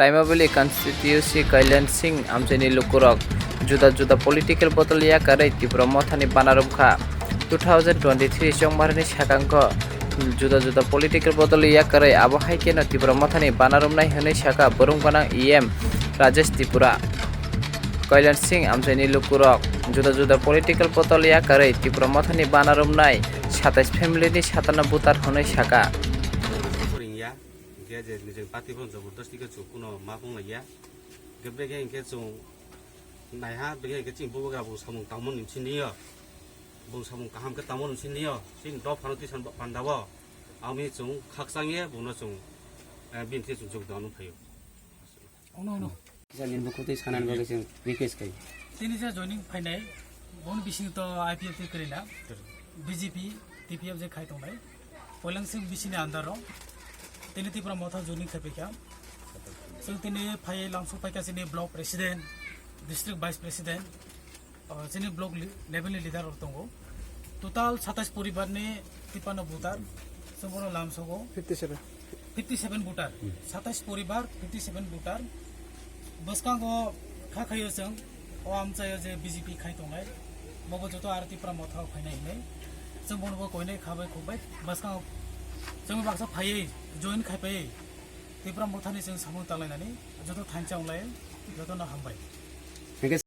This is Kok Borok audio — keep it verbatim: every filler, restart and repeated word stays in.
Taimabili constituency Kalyan Singh amchaini lukurok juda juda political bodol yakarwi Tipra Mothani bana romkha. Two thousand twenty-three chongmarni sakangko juda juda political bodol yakarwi abo hai kheno Tipra Mothani bana romnai hwnwi sakha borong gwnang E M Rajesh Tripura. Kalyan Singh amchaini lukurok juda juda political bodol yakarwi Tipra Mothani bana romnai satais family ni satana butar hwnwi sakha. Ringya, hingke je nijing party bo jabardasti ke chuk kuno ma pung laiya. Hingke bege hingke chung naiha, bege hingke chini bubagra bo samung tangmo ni siniyo. Bo samung kaham ke tangmo ni siniyo. Chini dopha no tisan panda bo. Ami chung khakchang ye, bo no chung, eh, bini thik chung chuk dano phaio. Ono, ono. Kisa nini bukhuk twi sanani bagwi chwng request khaio. Tini je joining phainai, boni bising to I P F T kwrwina, B J P, T P F je khai tongnai, Kalyan Singh bisini under o, tini Tipra Motha joining khai paikha. Chwng tini phai lamsok paikha chini block president, district vice president, o, chini block li-, level ni leader rok tongo. Total satais poribar ni tipano voter, chwng bono lamsogo. Fifty seven. Fifty seven voter, satais poribar, fifty seven voter. Bwskango kha khaio chwng, o amchaio je B J P khai tongnai, bobo joto aro Tipra Motha o phainai hinwi. Chwng bono bo koinai kha bai khuk bai, bwskango chwng baksa phaiwi, join khai phaiwi, Tipra Mothani chwng samung tanglainani joto thansa wnglai, jotono hambai.